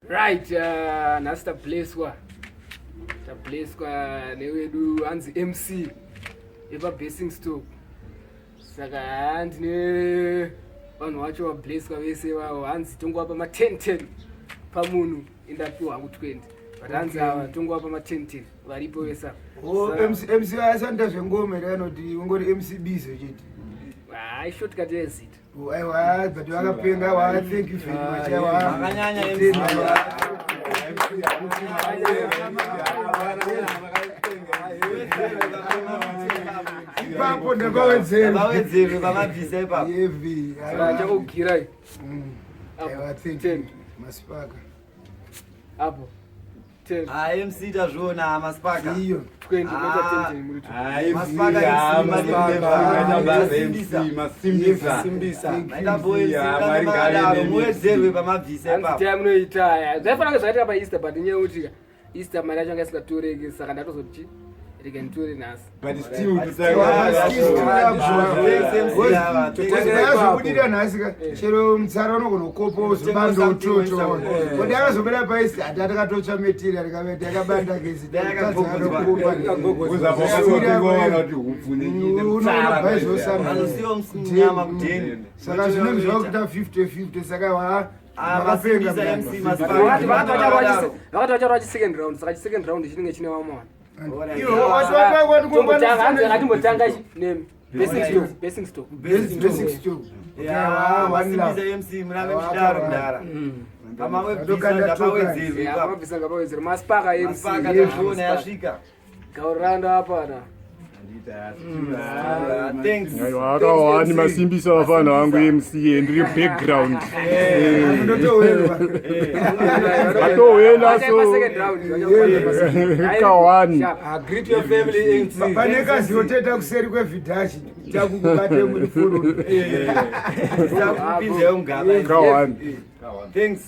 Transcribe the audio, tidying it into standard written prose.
Right, nhasi tableswa, tableswa newedu hanzi MC epaBasingstoke. Saka haa, ndine vanhu vacho vableswa vese vavo, hanzi tongovapa ma 10 10 pamunhu. Indapiwa hangu 20, but hanzi ava tongovapa ma 10 10 varipo vese ava. Oh, MC, MC asanda zvengoma here anoti ungori MC Bizo chete? Hai, shortcut yezita. Oh, aiwa, but vakapenga wa, thank you very much, aiwa. Vakanyanya MC. Ipapo ndakawedzera. Vawedzerwe vamabvisa ipapo. Yevi. Saka chakugirai. Aiwa, thank 10. you. Masipaka. Apo 10. Ah, MC tazviona masipaka. Iyo. 20 moita Ah. 10 10 muri two. Masipaka MC, Masimbisa. Maita boys. Yeah, Mwari ngave Makadaro, nemi. muwedzerwe pamabvisa Hanzi ipapo. time munoita aya zvaifanira kunge zvakaitika paEaster, but inyaya yekuti Easter mari yacho anga isingatoreki, saka ndatozoti chi rega nditore nhasi. But still, Zvobudira nhasi ka, chero mutsara unogona kukopa uzobanda utoto kodi akazobuda paisi hati atakatotsva material rikaveta yakabanda gesi. Vanosiwa nyama kudheni. Saka zvinenge zvakuita 50 50, saka wa Ah, makapenga. masimbisa MC, masipaka. Vakati vacharwa chisecond round, saka chisecond round chinenge chine vamwe vanhu. Iwo wati Hatimbotanga chi nemi Basingstoke, Basingstoke. Basic stock. Yeah, One love. masimbisa MC, murambe muchidaro mudhara. Pamawebvisa ngapawedzerwe Yeah, ipapo. pamabvisa ngapawedzerwe. Masipaka MC. Masipaka tazviona yasvika. Gaurando apana. Ah, thanks. Aiwa, akawani masimbisa vafana vangu MC, ndiri background. Ndotowelwa. Vatowela so. Second round. Kawani. Sharp. Greet your family, MC. Pane kazivo toita kuseri kwevhidhashi takukubate muri fururu. Takupinzeyo mugaba. Kawani. Thanks.